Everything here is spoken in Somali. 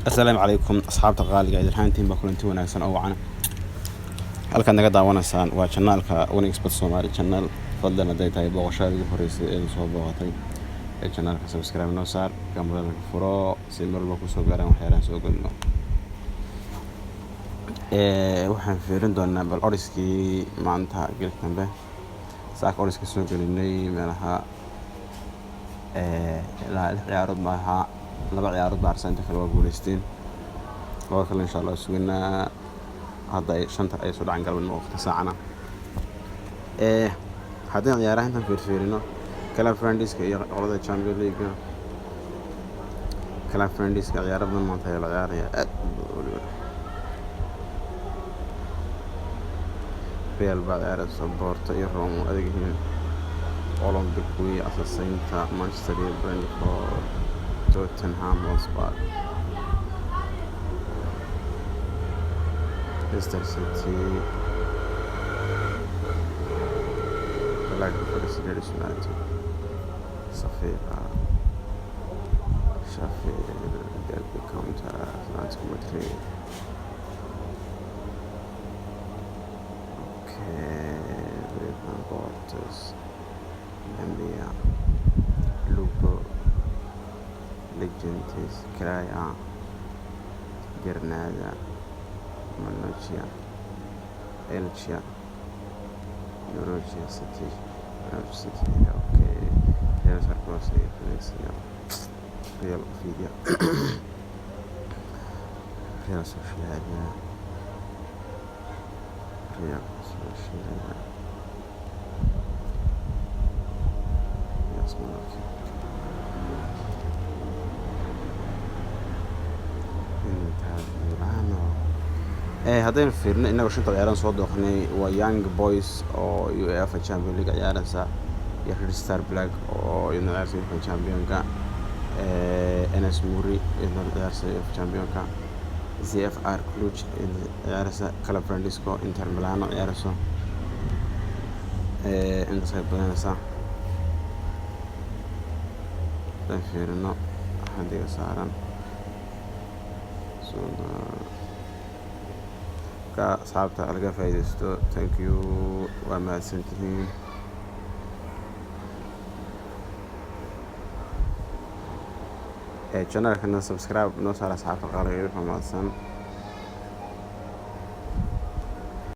Asalaamu calaykum asxaabta qaaliga, idilhaantiin baa kulanti wanaagsan oo wacan. Halkaad naga daawanaysaan waa channelka 1xBet Somali Channel. Fadlan, hadday tahay booqashada ugu horeysay ee soo booqatay ee channelka, subscribe noo saar, gambaleelka furo si mar walba kusoo gaaraan waxyaalahan soo gelino. Waxaan fiirin doonaa bal oddskii maanta gelka dambe saaka oddska soo gelinay meelaha. Ilaa lix ciyaarood ma ahaa, laba ciyaarood baa arsa, inta kale waa guuleysteen. Laba kale insha Allah suganaa. Hadda ay 5ta ay soo dhacan galabnimo waqti saacana. Haddii ciyaaraha intaan fiirfiirino, Club Friendlieska iyo qolada Champion League, Club Friendlieska ciyaaro badan maanta ayaa la ciyaaraya, aad u badan weliba. Real baa ciyaaraysa, Porto iyo Rome oo adag yihiin, Olympic iyo Asasaynta, Manchester iyo Brentford, Tottenham Hotspur, Leicester City, Blackburn, Leeds United, Sevilla, Sheffield, Derby County, Atletico Madrid. Okay, Portos, Gambia, Lugo, Legends, Kraya, Granada, Mallorca, Elche, Norwich City, Norwich City, okay, Real Zaragoza iyo Valencia, Real Oviedo, Real Sociedad, Real Sociedad, Yes, Mallorca. Inter Milano. Haddaynu fiirino inagoo shanta ciyaaran soo dooqnay, waa Young Boys oo UEFA Champion League ciyaaraysa iyo Red Star Belgrade oo iyadna ciyaaraysa UEFA Championka, NS Muri iyadna ciyaaraysa UEFA Championka, CFR Cluj iyadna ciyaaraysa Club Friendliesco, Inter Milano ciyaarayso. Intaas ay badanaysaa. Haddaan fiirino xadiga saaran ka asxaabta, laga faa'iidaysto. Thank you, waa mahadsantihiin. Channelkana subscribe noo saara, asxaabta qaaliga, idinka mahadsan.